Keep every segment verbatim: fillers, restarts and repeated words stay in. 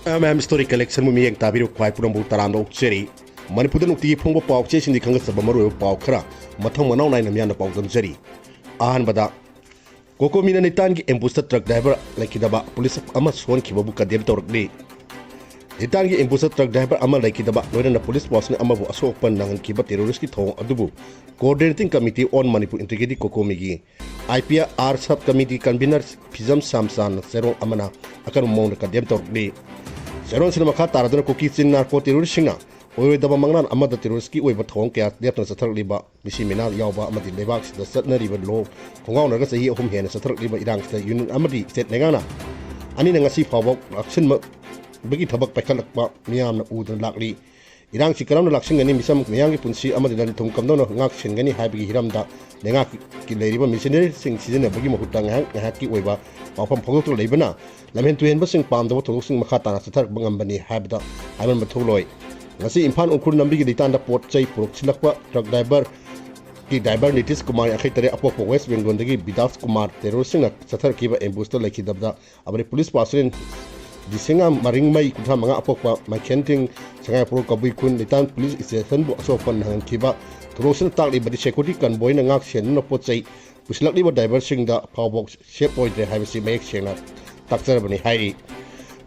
M M story ꯀꯂꯦꯛꯁꯟꯕꯨ ꯃꯤꯠꯌꯦꯡ ꯇꯥꯕꯤꯔꯤꯕ ꯈ꯭ꯋꯥꯏ ꯄꯨꯝꯅꯃꯛꯄꯨ ꯇꯔꯥꯝꯅ ꯑꯣꯛꯆꯔꯤ꯫ ꯃꯅꯤꯄꯨꯔꯗ ꯅꯨꯡꯇꯤꯒꯤ ꯐꯣꯡꯕ ꯄꯥꯎ ꯆꯦꯁꯤꯡꯗꯒꯤ ꯈꯪꯒꯠꯆꯕ ꯃꯔꯨꯑꯣꯏꯕ ꯄꯥꯎ ꯈꯔ ꯃꯊꯪ ꯃꯅꯥꯎ ꯅꯥꯏꯅ ꯃꯤꯌꯥꯝꯅ ꯄꯥꯎꯗꯝꯖꯔꯤ꯫ ꯑꯍꯥꯟꯕꯗ, ꯀꯣꯀꯣꯃꯤꯅ ꯅꯤꯇꯥꯟꯒꯤ ꯑꯦꯝꯕꯨꯁꯇ ꯇ꯭ꯔꯛ ꯗ꯭ꯔꯥꯏꯚꯔ ꯂꯩꯈꯤꯗꯕ ꯄꯨꯂꯤꯁ ꯑꯃ ꯁꯣꯟꯈꯤꯕꯕꯨ ꯀꯟꯗꯦꯝ ꯇꯧꯔꯛꯂꯤ꯫ ꯅꯤꯇꯥꯟꯒꯤ ꯑꯦꯝꯕꯨꯁꯇ ꯇ꯭ꯔꯛ ꯗ꯭ꯔꯥꯏꯚꯔ ꯑꯃ ꯂꯩꯈꯤꯗꯕ ꯂꯣꯏꯅꯅ ꯄꯨꯂꯤꯁ ꯄꯥꯔꯁꯟ ꯑꯃꯕꯨ ꯑꯁꯣꯛ ꯑꯄꯟ ꯅꯪꯍꯟꯈꯤꯕ ꯇꯦꯔꯣꯔꯤꯁꯀꯤ ꯊꯧꯑꯣꯡ ꯑꯗꯨꯕꯨ Coordinating Committee on Manipur Integrity ꯀꯣꯀꯣꯃꯤꯒꯤ I P R sub committee convenor Phijam Samchan ꯆꯦꯔꯣꯡ ꯑꯃꯅ ꯑꯀꯟꯕ ꯃꯑꯣꯡꯗ ꯀꯟꯗꯦꯝ ꯇꯧꯔꯛꯂꯤ꯫ ꯆꯦꯔꯣꯡꯁꯤꯅ ꯃꯈꯥ ꯇꯥꯔꯗꯨꯅ ꯀꯨꯀꯤ ꯆꯤꯟ ꯅꯥꯔꯀꯣ ꯇꯦꯔꯣꯔꯤꯁꯁꯤꯡꯅ ꯑꯣꯏꯔꯣꯏꯗꯕ ꯃꯪꯂꯥꯟ ꯑꯃꯗ ꯇꯦꯔꯣꯔꯤꯁꯀꯤ ꯑꯣꯏꯕ ꯊꯧꯑꯣꯡ ꯀꯌꯥ ꯂꯦꯞꯇꯅ ꯆꯠꯊꯔꯛꯂꯤꯕ ꯃꯤꯁꯤ ꯃꯤꯅꯥ ꯌꯥꯎꯕ ꯑꯃꯗꯤ ꯂꯩꯕꯥꯛꯁꯤꯗ ꯆꯠꯅꯔꯤꯕ ꯂꯣ ꯈꯣꯡꯒꯥꯎꯅꯔꯒ ꯆꯍꯤ ꯑꯍꯨꯝ ꯍꯦꯟꯅ ꯆꯠꯊꯔꯛꯂꯤꯕ ꯏꯔꯥꯡꯁꯤꯗ ꯌꯨꯅꯤꯌꯟ ꯑꯃꯗꯤ ꯁ꯭ꯇꯦꯠ ꯂꯩꯉꯥꯛꯅ ꯑꯅꯤꯅ ꯉꯁꯤ ꯐꯥꯎꯕ ꯂꯥꯛꯁꯤꯟꯕꯒꯤ ꯊꯕꯛ ꯄꯥꯏꯈꯠꯂꯛꯄ ꯃꯤꯌꯥꯝꯅ ꯎꯗꯨꯅ ꯂꯥꯛꯂꯤ꯫ ꯏꯔꯥꯡꯁꯤ ꯀꯔꯝꯅ ꯂꯥꯛꯁꯤꯟꯒꯅꯤ, ꯃꯤꯆꯝ ꯃꯤꯌꯥꯝꯒꯤ ꯄꯨꯟꯁꯤ ꯑꯃꯗꯤ ꯂꯟ ꯊꯨꯝ ꯀꯝꯗꯧꯅ ꯉꯥꯛ ꯁꯦꯟꯒꯅꯤ ꯍꯥꯏꯕꯒꯤ ꯍꯤꯔꯝꯗ ꯂꯩꯉꯥꯛꯀꯤ ꯂꯩꯔꯤꯕ ꯃꯦꯁꯤꯅꯔꯤꯁꯤꯡ ꯁꯤꯖꯤꯟꯅꯕꯒꯤ ꯃꯍꯨꯠꯇ ꯉꯥꯏꯍꯥꯛ ꯉꯥꯏꯍꯥꯛꯀꯤ ꯑꯣꯏꯕ ꯄꯥꯎꯐꯝ ꯐꯣꯡꯗꯣꯛꯇꯨꯅ ꯂꯩꯕꯅ ꯂꯝꯍꯦꯟ ꯇꯨꯍꯦꯟꯕꯁꯤꯡ ꯄꯥꯝꯗꯕ ꯊꯧꯗꯣꯛꯁꯤꯡ ꯃꯈꯥ ꯇꯥꯅ ꯆꯠꯊꯔꯛꯄ ꯉꯝꯕꯅꯤ ꯍꯥꯏꯕꯗ ꯍꯥꯏꯃꯟꯕ ꯊꯣꯛꯂꯣꯏ꯫ ꯉꯁꯤ ꯏꯝꯐꯥꯜ ꯎꯈ꯭ꯔꯨꯜ ꯂꯝꯕꯤꯒꯤ ꯂꯩꯇꯥꯟꯗ ꯄꯣꯠ ꯆꯩ ꯄꯨꯔꯛꯁꯤꯜꯂꯛꯄ ꯇ꯭ꯔꯛ ꯗ꯭ꯔꯥꯏꯚꯔ ꯀꯤ ꯗ꯭ꯔꯥꯏꯚꯔ ꯅꯤꯇꯤꯁ ꯀꯨꯃꯥꯔ, ꯌꯥꯡꯈꯩ ꯇꯔꯦꯠ, ꯑꯄꯣꯛꯄ ꯋꯦꯁ ꯕꯦꯡꯒꯣꯜꯗꯒꯤ ꯕꯤꯗꯥꯁ ꯀꯨꯃꯥꯔ, ꯇꯦꯔꯣꯔꯤꯁꯁꯤꯡꯅ ꯆꯠꯊꯔꯛꯈꯤꯕ ꯑꯦꯝꯕꯨꯁꯇ ꯂꯩꯈꯤꯗꯕꯗ ꯑꯃꯗꯤ ꯄꯨꯂꯤꯁ ꯄꯥꯔꯁꯟ ꯖꯤꯁꯤꯡꯉꯥ ꯃꯔꯤꯡꯃꯩ, ꯀꯨꯟꯊ꯭ꯔꯥ ꯃꯉꯥ, ꯑꯄꯣꯛꯄ ꯃꯥꯏꯈꯦꯟꯊꯤꯡ, ꯁꯉꯥꯏꯄ꯭ꯔꯧ ꯀꯕꯨꯏ ꯈꯨꯟ, ꯂꯤꯇꯥꯟ ꯄꯨꯂꯤꯁ ꯁ꯭ꯇꯦꯁꯟꯕꯨ ꯑꯁꯣꯛ ꯑꯄꯟ ꯅꯪꯍꯟꯈꯤꯕ ꯊꯧꯗꯣꯛꯁꯤꯅ ꯇꯥꯛꯂꯤꯕꯗꯤ ꯁꯦꯀ꯭ꯌꯨꯔꯤꯇꯤ ꯀꯟꯚꯣꯏꯅ ꯉꯥꯛ ꯁꯦꯟꯗꯨꯅ ꯄꯣꯠ ꯆꯩ ꯄꯨꯁꯤꯜꯂꯛꯂꯤꯕ ꯗ꯭ꯔꯥꯏꯚꯔꯁꯤꯡꯗ ꯐꯥꯎꯕ ꯁꯦꯞ ꯑꯣꯏꯗ꯭ꯔꯦ ꯍꯥꯏꯕꯁꯤ ꯃꯌꯦꯛ ꯁꯦꯡꯅ ꯇꯥꯛꯆꯔꯕꯅꯤ ꯍꯥꯏꯔꯤ꯫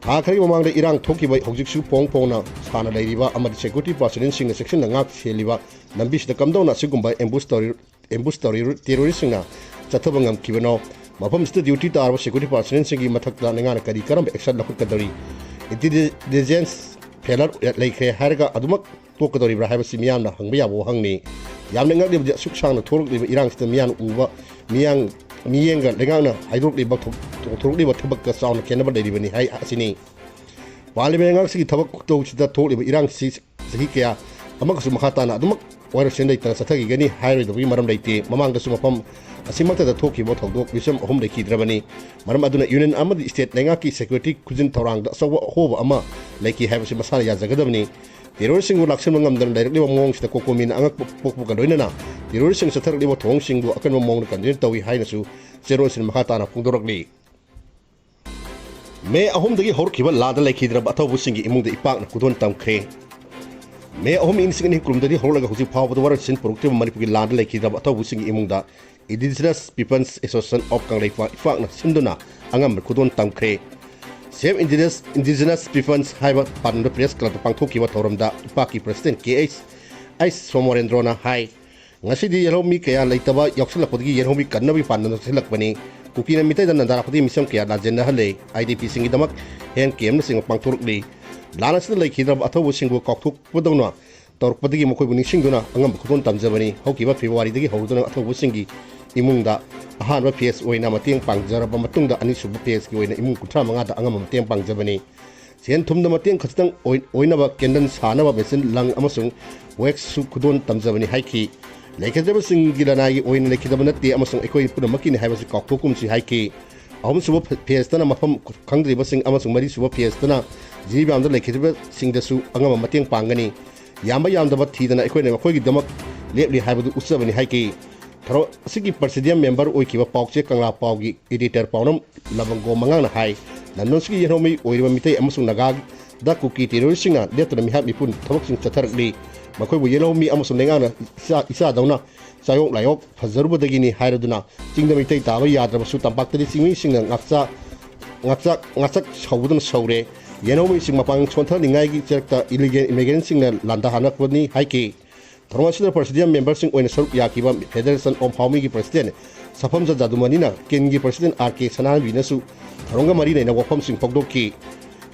ꯊꯥ ꯈꯔꯒꯤ ꯃꯃꯥꯡꯗ ꯏꯔꯥꯡ ꯊꯣꯛꯈꯤꯕ ꯍꯧꯖꯤꯛꯁꯨ ꯐꯣꯡ ꯐꯣꯡꯅ ꯁꯥꯅ ꯂꯩꯔꯤꯕ ꯑꯃꯗꯤ ꯁꯦꯀ꯭ꯌꯨꯔꯤꯇꯤ ꯄꯥꯔꯁꯅꯦꯜꯁꯤꯡꯅ ꯆꯦꯛꯁꯤꯟꯅ ꯉꯥꯛ ꯁꯦꯜꯂꯤꯕ ꯂꯝꯕꯤꯁꯤꯗ ꯀꯝꯗꯧꯅ ꯑꯁꯤꯒꯨꯝꯕ ꯑꯦꯝꯕꯨꯁ ꯇꯧꯔꯤ, ꯑꯦꯝꯕꯨꯁ ꯇꯧꯔꯤ, ꯇꯦꯔꯣꯔꯤꯁꯁꯤꯡꯅ ꯆꯠꯊꯕ ꯉꯝꯈꯤꯕꯅꯣ? ꯃꯐꯝꯁꯤꯗ ꯗ꯭ꯌꯨꯇꯤ ꯇꯥꯔꯕ ꯁꯦꯀ꯭ꯌꯨꯔꯤꯇꯤ ꯄꯥꯔꯁꯅꯦꯜꯁꯤꯡꯒꯤ ꯃꯊꯛꯇ ꯂꯩꯉꯥꯛꯅ ꯀꯔꯤ ꯀꯔꯝꯕ ꯑꯦꯛꯁꯟ ꯂꯧꯈꯠꯀꯗꯧꯔꯤ? ꯏꯟꯇꯤꯂꯤꯖꯦꯟꯁ ꯐꯦꯂꯔ ꯂꯩꯈ꯭ꯔꯦ ꯍꯥꯏꯔꯒ ꯑꯗꯨꯃꯛ ꯇꯣꯛꯀꯗꯧꯔꯤꯕ꯭ꯔꯥ ꯍꯥꯏꯕꯁꯤ ꯃꯤꯌꯥꯝꯅ ꯍꯪꯕ ꯌꯥꯕ ꯋꯥꯍꯪꯅꯤ꯫ ꯌꯥꯝꯅ ꯉꯛꯂꯤꯕꯗꯤ ꯑꯁꯨꯛ ꯁꯥꯡꯅ ꯊꯣꯛꯂꯛꯂꯤꯕ ꯏꯔꯥꯡꯁꯤꯗ ꯃꯤꯌꯥꯝꯅ ꯎꯕ, ꯃꯤꯌꯥꯡ, ꯃꯤꯌꯦꯡꯒ ꯂꯩꯉꯥꯛꯅ ꯍꯥꯏꯗꯣꯔꯛꯂꯤꯕ ꯊꯣꯛ-, ꯊꯣꯛꯂꯛꯂꯤꯕ ꯊꯕꯛꯀ ꯆꯥꯎꯅ ꯈꯦꯠꯅꯕ ꯂꯩꯔꯤꯕꯅꯤ ꯍꯥꯏ ꯑꯁꯤꯅꯤ꯫ ꯄꯥꯜꯂꯤꯕ ꯂꯩꯉꯥꯛꯁꯤꯒꯤ ꯊꯕꯛ ꯈꯨꯇꯧꯁꯤꯗ ꯊꯣꯛꯂꯤꯕ ꯏꯔꯥꯡꯁꯤ ꯆꯍꯤ ꯀꯌꯥ ꯑꯃꯒꯁꯨ ꯃꯈꯥ ꯇꯥꯅ ꯑꯗꯨꯃꯛ ꯋꯥꯔꯛꯁꯦꯟ ꯂꯩꯇꯅ ꯆꯠꯊꯈꯤꯒꯅꯤ ꯍꯥꯏꯔꯣꯏꯗꯕꯒꯤ ꯃꯔꯝ ꯂꯩꯇꯦ꯫ ꯃꯃꯥꯡꯗꯁꯨ ꯃꯐꯝ ꯑꯁꯤꯃꯛꯇꯗ ꯊꯣꯛꯈꯤꯕ ꯊꯧꯗꯣꯛ ꯃꯤꯆꯝ ꯑꯍꯨꯝ ꯂꯩꯈꯤꯗ꯭ꯔꯕꯅꯤ꯫ ꯃꯔꯝ ꯑꯗꯨꯅ ꯌꯨꯅꯤꯌꯟ ꯑꯃꯗꯤ ꯁ꯭ꯇꯦꯠ ꯂꯩꯉꯥꯛꯀꯤ ꯁꯦꯀ꯭ꯌꯨꯔꯤꯇꯤ ꯈꯨꯖꯤꯟ ꯊꯧꯔꯥꯡꯗ ꯑꯆꯧꯕ ꯑꯍꯣꯕ ꯑꯃ ꯂꯩꯈꯤ ꯍꯥꯏꯕꯁꯤ ꯃꯁꯥꯅ ꯌꯥꯖꯒꯗꯕꯅꯤ꯫ ꯇꯦꯔꯣꯔꯤꯁꯁꯤꯡꯕꯨ ꯂꯥꯛꯁꯤꯟꯕ ꯉꯝꯗꯅ ꯂꯩꯔꯛꯂꯤꯕ ꯃꯑꯣꯡꯁꯤꯗ ꯀꯣꯀꯣꯃꯤꯅ ꯑꯉꯛꯄ ꯄꯣꯛꯄꯒ ꯂꯣꯏꯅꯅ ꯇꯦꯔꯣꯔꯤꯁꯁꯤꯡ ꯆꯠꯊꯔꯛꯂꯤꯕ ꯊꯧꯑꯣꯡꯁꯤꯡꯕꯨ ꯑꯀꯟꯕ ꯃꯑꯣꯡꯗ ꯀꯟꯗꯦꯝ ꯇꯧꯏ ꯍꯥꯏꯅꯁꯨ ꯆꯦꯔꯣꯟꯁꯤꯅ ꯃꯈꯥ ꯇꯥꯅ ꯐꯣꯡꯗꯣꯔꯛꯂꯤ꯫ ꯃꯦ ꯑꯍꯨꯝꯗꯒꯤ ꯍꯧꯔꯛꯈꯤꯕ ꯂꯥꯟꯗ ꯂꯩꯈꯤꯗ꯭ꯔꯕ ꯑꯊꯧꯕꯁꯤꯡꯒꯤ ꯏꯃꯨꯡꯗ ꯏꯄꯥꯛꯅ ꯈꯨꯗꯣꯜ ꯇꯝꯈ꯭ꯔꯦ꯫ ꯃꯦ ꯑꯍꯨꯝ, ꯏꯪ ꯂꯤꯁꯤꯡ ꯑꯅꯤ ꯀꯨꯟꯗꯒꯤ ꯍꯧꯔꯛꯂꯒ ꯍꯧꯖꯤꯛ ꯐꯥꯎꯕꯗ ꯋꯥꯔꯣꯏꯁꯤꯟ ꯄꯨꯔꯛꯇ꯭ꯔꯤꯕ ꯃꯅꯤꯄꯨꯔꯒꯤ ꯂꯥꯟꯗ ꯂꯩꯈꯤꯗ꯭ꯔꯕ ꯑꯊꯧꯕꯁꯤꯡꯒꯤ ꯏꯃꯨꯡꯗ Indigenous Peoples Association of Kangleipak, ꯏꯄꯥꯛꯅ ꯁꯤꯟꯗꯨꯅ ꯑꯉꯝꯕ ꯈꯨꯗꯣꯜ ꯇꯝꯈ꯭ꯔꯦ꯫ Save Indigenous, Indigenous Peoples ꯍꯥꯏꯕ ꯄꯥꯟꯗꯝꯗ Press Clubꯇ ꯄꯥꯡꯊꯣꯛꯈꯤꯕ ꯊꯧꯔꯝꯗ ꯏꯄꯥꯛꯀꯤ President ꯀꯦ ꯑꯩꯆ ꯑꯩꯆ ꯁꯣꯃꯣꯔꯦꯟꯗ꯭ꯔꯣꯅ ꯍꯥꯏ, ꯉꯁꯤꯗꯤ ꯌꯦꯜꯍꯧꯃꯤ ꯀꯌꯥ ꯂꯩꯇꯕ ꯌꯥꯎꯁꯤꯜꯂꯛꯄꯗꯒꯤ ꯌꯦꯜꯍꯧꯃꯤ ꯀꯟꯅꯕꯒꯤ ꯄꯥꯟꯗꯝꯗ ꯆꯦꯜꯂꯛꯄꯅꯤ꯫ ꯀꯨꯀꯤꯅ ꯃꯤꯇꯩꯗ ꯅꯟꯗꯥꯔꯛꯄꯗꯒꯤ ꯃꯤꯁꯝ ꯀꯌꯥ ꯂꯥꯟꯖꯦꯟꯅꯍꯜꯂꯦ꯫ I D ꯄꯤꯁꯤꯡꯒꯤꯗꯃꯛ hand ꯀꯦꯝꯅꯆꯤꯡꯕ ꯄꯥꯡꯊꯣꯔꯛꯂꯤ꯫ ꯂꯥꯟ ꯑꯁꯤꯗ ꯂꯩꯈꯤꯗ꯭ꯔꯕ ꯑꯊꯧꯕꯁꯤꯡꯕꯨ ꯀꯥꯎꯊꯣꯛꯄꯗꯧꯅ ꯇꯧꯔꯛꯄꯗꯒꯤ ꯃꯈꯣꯏꯕꯨ ꯅꯤꯡꯁꯤꯡꯗꯨꯅ ꯑꯉꯝꯕ ꯈꯨꯗꯣꯜ ꯇꯝꯖꯕꯅꯤ꯫ ꯍꯧꯈꯤꯕ ꯐꯦꯕ꯭ꯔꯨꯋꯥꯔꯤꯗꯒꯤ ꯍꯧꯗꯨꯅ ꯑꯊꯧꯕꯁꯤꯡꯒꯤ ꯏꯃꯨꯡꯗ ꯑꯍꯥꯟꯕ ꯐꯦꯖ ꯑꯣꯏꯅ ꯃꯇꯦꯡ ꯄꯥꯡꯖꯔꯕ ꯃꯇꯨꯡꯗ, ꯑꯅꯤꯁꯨꯕ ꯐꯦꯖꯀꯤ ꯑꯣꯏꯅ ꯏꯃꯨꯡ ꯀꯨꯟꯊ꯭ꯔꯥ ꯃꯉꯥꯗ ꯑꯉꯝꯕ ꯃꯇꯦꯡ ꯄꯥꯡꯖꯕꯅꯤ꯫ ꯁꯦꯟ ꯊꯨꯝꯗ ꯃꯇꯦꯡ ꯈꯖꯤꯛꯇꯪ ꯑꯣꯏ-, ꯑꯣꯏꯅꯕ ꯀꯦꯟꯗꯜ ꯁꯥꯅꯕ ꯃꯦꯆꯤꯟ, ꯂꯪ ꯑꯃꯁꯨꯡ ꯋꯦꯛꯁꯁꯨ ꯈꯨꯗꯣꯜ ꯇꯝꯖꯕꯅꯤ ꯍꯥꯏꯈꯤ꯫ ꯂꯩꯈꯤꯗ꯭ꯔꯕꯁꯤꯡꯒꯤ ꯂꯅꯥꯏꯒꯤ ꯑꯣꯏꯅ ꯂꯩꯈꯤꯗꯕ ꯅꯠꯇꯦ ꯑꯃꯁꯨꯡ ꯑꯩꯈꯣꯏ ꯄꯨꯝꯅꯃꯛꯀꯤꯅꯤ ꯍꯥꯏꯕꯁꯤ ꯀꯥꯎꯊꯣꯛꯀꯨꯝꯁꯤ ꯍꯥꯏꯈꯤ꯫ ꯑꯍꯨꯝꯁꯨꯕ ꯐꯦ-, ꯐꯦꯖꯇꯅ ꯃꯐꯝ ꯈꯪꯗ꯭ꯔꯤꯕꯁꯤꯡ ꯑꯃꯁꯨꯡ ꯃꯔꯤꯁꯨꯕ ꯐꯦꯖꯇꯅ ꯖꯤꯔꯤꯕꯥꯝꯗ ꯂꯩꯈꯤꯗ꯭ꯔꯤꯕꯁꯤꯡꯗꯁꯨ ꯑꯉꯝꯕ ꯃꯇꯦꯡ ꯄꯥꯡꯒꯅꯤ꯫ ꯌꯥꯝꯕ ꯌꯥꯝꯗꯕ ꯊꯤꯗꯅ ꯑꯩꯈꯣꯏꯅ ꯃꯈꯣꯏꯒꯤꯗꯃꯛ ꯂꯦꯞꯂꯤ ꯍꯥꯏꯕꯗꯨ ꯎꯠꯆꯕꯅꯤ ꯍꯥꯏꯈꯤ꯫ ꯊꯧꯔꯝ ꯑꯁꯤꯒꯤ Presidium member ꯑꯣꯏꯈꯤꯕ ꯄꯥꯎꯆꯦ ꯀꯪꯂꯥ ꯄꯥꯎꯒꯤ editor ꯄꯥꯎꯅꯝ ꯂꯕꯪꯒꯣ ꯃꯉꯥꯡꯅ ꯍꯥꯏ, ꯂꯝꯗꯝꯁꯤꯒꯤ ꯌꯦꯜꯍꯧꯃꯤ ꯑꯣꯏꯔꯤꯕ ꯃꯤꯇꯩ ꯑꯃꯁꯨꯡ ꯅꯥꯒꯥꯗ ꯀꯨꯀꯤ terroristꯁꯤꯡꯅ ꯂꯦꯞꯇꯅ ꯃꯤꯍꯥꯠ ꯃꯤꯄꯨꯟ ꯊꯕꯛꯁꯤꯡ ꯆꯠꯊꯔꯛꯂꯤ꯫ ꯃꯈꯣꯏꯕꯨ ꯌꯦꯜꯍꯧꯃꯤ ꯑꯃꯁꯨꯡ ꯂꯩꯉꯥꯛꯅ ꯏꯆꯥ, ꯏꯆꯥꯗꯧꯅ ꯆꯥꯌꯣꯛ ꯂꯥꯌꯣꯛ ꯐꯖꯔꯨꯕꯗꯒꯤꯅꯤ ꯍꯥꯏꯔꯗꯨꯅ ꯆꯤꯡꯗ ꯃꯤꯇꯩ ꯇꯥꯕ ꯌꯥꯗ꯭ꯔꯕꯁꯨ ꯇꯝꯄꯥꯛꯇꯗꯤ ꯆꯤꯡꯃꯤꯁꯤꯡꯅ ꯉꯥꯛꯆ-, ꯉꯥꯛꯆ-, ꯉꯥꯆꯛ ꯁꯧꯕꯗꯨꯅ ꯁꯧꯔꯦ꯫ ꯌꯦꯜꯍꯧꯃꯤꯁꯤꯡ ꯃꯄꯥꯟ ꯁꯣꯟꯊꯅꯤꯡꯉꯥꯏꯒꯤ ꯆꯦꯔꯛꯇ illegal immigrantꯁꯤꯡꯅ ꯂꯥꯟꯗꯥꯍꯜꯂꯛꯄꯅꯤ ꯍꯥꯏꯈꯤ꯫ ꯊꯧꯔꯝ ꯑꯁꯤꯗ Presidium memberꯁꯤꯡ ꯑꯣꯏꯅ ꯁꯔꯨꯛ ꯌꯥꯈꯤꯕ Federation of ꯍꯥꯎꯃꯤꯒꯤ President ꯁꯐꯝꯖ ꯖꯥꯗꯨꯃꯅꯤꯅ, ꯀꯦꯟꯒꯤ President ꯑꯥꯔ ꯀꯦ ꯁꯅꯥꯍꯟꯕꯤꯅꯁꯨ ꯊꯧꯔꯝꯒ ꯃꯔꯤ ꯂꯩꯅꯕ ꯋꯥꯐꯝꯁꯤꯡ ꯐꯣꯡꯗꯣꯛꯈꯤ꯫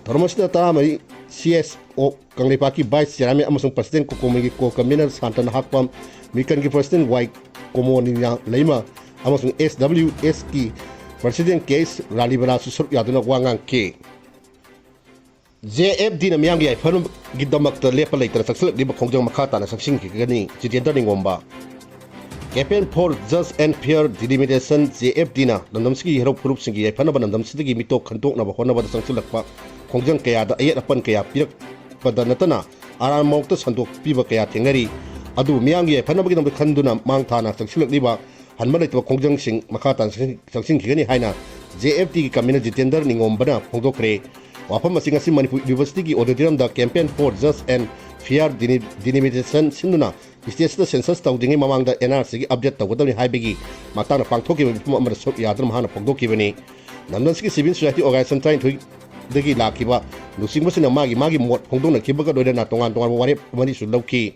ꯊꯧꯔꯝ ꯑꯁꯤꯗ ꯇꯔꯥꯃꯔꯤ C S O ꯀꯪꯂꯩꯄꯥꯛꯀꯤ Vice Chairman ꯑꯃꯁꯨꯡ President ꯀꯣꯀꯣꯃꯤꯒꯤ Co-convener Santa Nahakpam, ꯃꯤꯀꯟꯒꯤ President ꯋꯥꯏ ꯀꯣꯃꯣꯅꯤꯅ ꯂꯩꯃ ꯑꯃꯁꯨꯡ S W S ꯀꯤ President ꯀꯦ ꯑꯦꯁ ꯔꯥꯂꯤꯕꯂꯥꯁꯨ ꯁꯔꯨꯛ ꯌꯥꯗꯨꯅ ꯋꯥ ꯉꯥꯡꯈꯤ꯫ ꯖꯦ ꯑꯦꯐ ꯗꯤꯅ ꯃꯤꯌꯥꯝꯒꯤ ꯌꯥꯏꯐꯅꯕꯒꯤꯗꯃꯛꯇ ꯂꯦꯞꯄ ꯂꯩꯇꯅ ꯆꯪꯁꯤꯜꯂꯛꯂꯤꯕ ꯈꯣꯡꯖꯪ ꯃꯈꯥ ꯇꯥꯅ ꯆꯪꯁꯤꯟꯈꯤꯒꯅꯤ꯫ Jitendra ꯅꯤꯡꯉꯣꯝꯕ꯫ Campaign for Just and Fair Delimitation, J F D ꯅ ꯂꯝꯗꯝꯁꯤꯒꯤ ꯌꯦꯜꯍꯧ ꯐꯨꯔꯨꯞꯁꯤꯡꯒꯤ ꯌꯥꯏꯐꯅꯕ ꯂꯝꯗꯝꯁꯤꯗꯒꯤ ꯃꯤꯇꯣꯞ ꯈꯟꯗꯣꯛꯅꯕ ꯍꯣꯠꯅꯕꯗ ꯆꯪꯁꯤꯜꯂꯛꯄ ꯈꯣꯡꯖꯪ ꯀꯌꯥꯗ ꯑꯌꯦꯠ ꯑꯄꯟ ꯀꯌꯥ ꯄꯤꯔꯛꯄꯗ ꯅꯠꯇꯅ ꯑꯔꯥꯟꯕ ꯃꯑꯣꯡꯗ ꯁꯟꯗꯣꯛꯄꯤꯕ ꯀꯌꯥ ꯊꯦꯡꯅꯔꯤ꯫ ꯑꯗꯨꯕꯨ ꯃꯤꯌꯥꯝꯒꯤ ꯌꯥꯏꯐꯅꯕꯒꯤꯗꯃꯛꯇ ꯈꯟꯗꯨꯅ ꯃꯥꯡ ꯊꯥꯅ ꯆꯪꯁꯤꯜꯂꯛꯂꯤꯕ ꯍꯟꯕ ꯂꯩꯇꯕ ꯈꯣꯡꯖꯪꯁꯤꯡ ꯃꯈꯥ ꯇꯥꯅ ꯆꯪꯁꯤꯟ-, ꯆꯪꯁꯤꯟꯈꯤꯒꯅꯤ ꯍꯥꯏꯅ ꯖꯦ ꯑꯦꯐ ꯇꯤꯒꯤ convener ꯖꯤꯇꯦꯟꯗ꯭ꯔ ꯅꯤꯉꯣꯝꯕꯅ ꯐꯣꯡꯗꯣꯛꯈ꯭ꯔꯦ꯫ ꯋꯥꯐꯝ ꯑꯁꯤ ꯉꯁꯤ ꯃꯅꯤꯄꯨꯔ ꯌꯨꯅꯤꯚꯔꯁꯤꯇꯤꯒꯤ auditoriumꯗ Campaign for Just and Fair Deni-, Delimitation ꯁꯤꯟꯗꯨꯅ stateꯁꯤꯗ census ꯇꯧꯗ꯭ꯔꯤꯉꯩ ꯃꯃꯥꯡꯗ ꯑꯦꯟ ꯑꯥꯔ ꯁꯤꯒꯤ update ꯇꯧꯒꯗꯕꯅꯤ ꯍꯥꯏꯕꯒꯤ ꯃꯇꯥꯡꯗ ꯄꯥꯡꯊꯣꯛꯈꯤꯕ ꯃꯤꯐꯝ ꯑꯃꯗ ꯁꯔꯨꯛ ꯌꯥꯗꯨꯅ ꯃꯍꯥꯛꯅ ꯐꯣꯡꯗꯣꯛꯈꯤꯕꯅꯤ꯫ ꯂꯝꯗꯝꯁꯤꯒꯤ civil society organization ꯇꯔꯥꯅꯤꯊꯣꯏꯗꯒꯤ ꯂꯥꯛꯈꯤꯕ ꯂꯨꯆꯤꯡꯕꯁꯤꯡꯅ ꯃꯥꯒꯤ ꯃꯥꯒꯤ ꯃꯣꯠ ꯐꯣꯡꯗꯣꯛꯅꯈꯤꯕꯒ ꯂꯣꯏꯅꯅ ꯇꯣꯉꯥꯟ ꯇꯣꯉꯥꯟꯕ ꯋꯥꯔꯦꯞ ꯃꯔꯤꯁꯨ ꯂꯧꯈꯤ꯫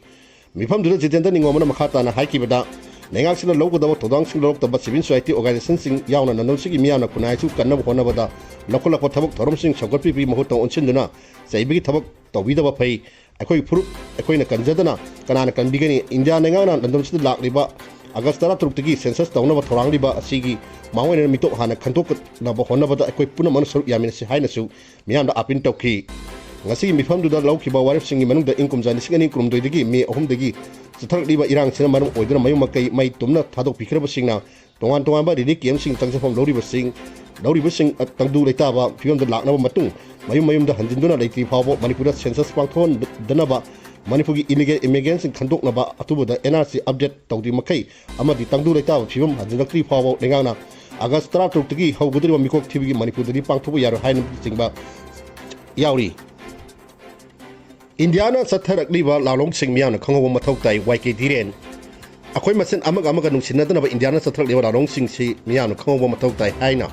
ꯃꯤꯐꯝꯗꯨꯗ ꯖꯤꯇꯦꯟꯗ꯭ꯔ ꯅꯤꯉꯣꯝꯕꯅ ꯃꯈꯥ ꯇꯥꯅ ꯍꯥꯏꯈꯤꯕꯗ, ꯂꯩꯉꯥꯛꯁꯤꯅ ꯂꯧꯒꯗꯕ ꯊꯧꯗꯥꯡꯁꯤꯡ ꯂꯧꯔꯛꯇꯕ civil society organizationꯁꯤꯡ ꯌꯥꯎꯅ ꯂꯝꯗꯝꯁꯤꯒꯤ ꯃꯤꯌꯥꯝꯅ ꯈꯨꯟꯅꯥꯏꯁꯨ ꯀꯟꯅꯕ ꯍꯣꯠꯅꯕꯗ ꯂꯧꯈꯠꯂꯛꯄ ꯊꯕꯛ ꯊꯧꯔꯝꯁꯤꯡ ꯁꯧꯒꯠꯄꯤꯕꯒꯤ ꯃꯍꯨꯠꯇ ꯑꯣꯟꯁꯤꯟꯗꯨꯅ ꯆꯩꯕꯒꯤ ꯊꯕꯛ ꯇꯧꯕꯤꯗꯕ ꯐꯩ꯫ ꯑꯩꯈꯣꯏꯒꯤ ꯐꯨꯔꯨꯞ ꯑꯩꯈꯣꯏꯅ ꯀꯟꯖꯗꯅ ꯀꯅꯥꯅ ꯀꯟꯕꯤꯒꯅꯤ? ꯏꯟꯗꯤꯌꯥ ꯂꯩꯉꯥꯛꯅ ꯂꯝꯗꯝꯁꯤꯗ ꯂꯥꯛꯂꯤꯕ ꯑꯥꯒꯁ ꯇꯔꯥꯇꯔꯨꯛꯇꯒꯤ census ꯇꯧꯅꯕ ꯊꯧꯔꯥꯡꯂꯤꯕ ꯑꯁꯤꯒꯤ ꯃꯥꯡꯑꯣꯏꯅꯅ ꯃꯤꯇꯣꯞ ꯍꯥꯟꯅ ꯈꯟꯗꯣꯛꯅꯕ ꯍꯣꯠꯅꯕꯗ ꯑꯩꯈꯣꯏ ꯄꯨꯝꯅꯃꯛꯅ ꯁꯔꯨꯛ ꯌꯥꯃꯤꯟꯅꯁꯤ ꯍꯥꯏꯅꯁꯨ ꯃꯤꯌꯥꯝꯗ appeal ꯇꯧꯈꯤ꯫ ꯉꯁꯤꯒꯤ ꯃꯤꯐꯝꯗꯨꯗ ꯂꯧꯈꯤꯕ ꯋꯥꯔꯦꯞꯁꯤꯡꯒꯤ ꯃꯅꯨꯡꯗ ꯏꯪ ꯀꯨꯝꯖꯥ ꯂꯤꯁꯤꯡ ꯑꯅꯤ ꯀꯨꯟꯍꯨꯝꯗꯣꯏꯗꯒꯤ ꯃꯦ ꯑꯍꯨꯝꯗꯒꯤ ꯆꯠꯊꯔꯛꯂꯤꯕ ꯏꯔꯥꯡꯁꯤꯅ ꯃꯔꯝ ꯑꯣꯏꯗꯨꯅ ꯃꯌꯨꯝ ꯃꯀꯩ ꯃꯩ ꯇꯨꯝꯅ ꯊꯥꯗꯣꯛꯄꯤꯈ꯭ꯔꯕꯁꯤꯡꯅ ꯇꯣꯉꯥꯟ ꯇꯣꯉꯥꯟꯕ relief campꯁꯤꯡ ꯆꯪꯖꯐꯝ ꯂꯧꯔꯤꯕꯁꯤꯡ, ꯂꯧꯔꯤꯕꯁꯤꯡ ꯇꯪꯗꯨ ꯂꯩꯇꯥꯕ ꯐꯤꯕꯝꯗ ꯂꯥꯛꯅꯕ ꯃꯇꯨꯡ ꯃꯌꯨꯝ ꯃꯌꯨꯝꯗ ꯍꯟꯖꯤꯟꯗꯨꯅ ꯂꯩꯇ꯭ꯔꯤ ꯐꯥꯎꯕ ꯃꯅꯤꯄꯨꯔꯗ census ꯄꯥꯡꯊꯣꯛꯍꯟꯗꯅꯕ, ꯃꯅꯤꯄꯨꯔꯒꯤ illegal immigrantꯁꯤꯡ ꯈꯟꯗꯣꯛꯅꯕ, ꯑꯊꯨꯕꯗ ꯑꯦꯟ ꯑꯥꯔ ꯁꯤ update ꯇꯧꯗ꯭ꯔꯤ ꯃꯈꯩ ꯑꯃꯗꯤ ꯇꯪꯗꯨ ꯂꯩꯇꯥꯕ ꯐꯤꯕꯝ ꯍꯟꯖꯤꯜꯂꯛꯇ꯭ꯔꯤ ꯐꯥꯎꯕ ꯂꯩꯉꯥꯛꯅ ꯑꯥꯒꯁ ꯇꯔꯥꯇꯔꯨꯛꯇꯒꯤ ꯍꯧꯒꯗꯧꯔꯤꯕ ꯃꯤꯀꯣꯛ ꯊꯤꯕꯒꯤ ꯃꯅꯤꯄꯨꯔꯗꯗꯤ ꯄꯥꯡꯊꯣꯛꯄ ꯌꯥꯔꯣꯏ ꯍꯥꯏꯅꯆꯤꯡꯕ ꯌꯥꯎꯔꯤ꯫ ꯏꯟꯗꯤꯌꯥꯅ ꯆꯠꯊꯔꯛꯂꯤꯕ ꯂꯥꯂꯣꯡꯁꯤꯡ ꯃꯤꯌꯥꯝꯅ ꯈꯪꯍꯧꯕ ꯃꯊꯧ ꯇꯥꯏ, ꯋꯥꯏ ꯀꯦ ꯙꯤꯔꯦꯟ꯫ ꯑꯩꯈꯣꯏ ꯃꯁꯦꯟ ꯑꯃꯒ ꯑꯃꯒ ꯅꯨꯡꯁꯤꯅꯗꯅꯕ ꯏꯟꯗꯤꯌꯥꯅ ꯆꯠꯊꯔꯛꯂꯤꯕ ꯂꯥꯂꯣꯡꯁꯤꯡꯁꯤ ꯃꯤꯌꯥꯝꯅ ꯈꯪꯍꯧꯕ ꯃꯊꯧ ꯇꯥꯏ ꯍꯥꯏꯅ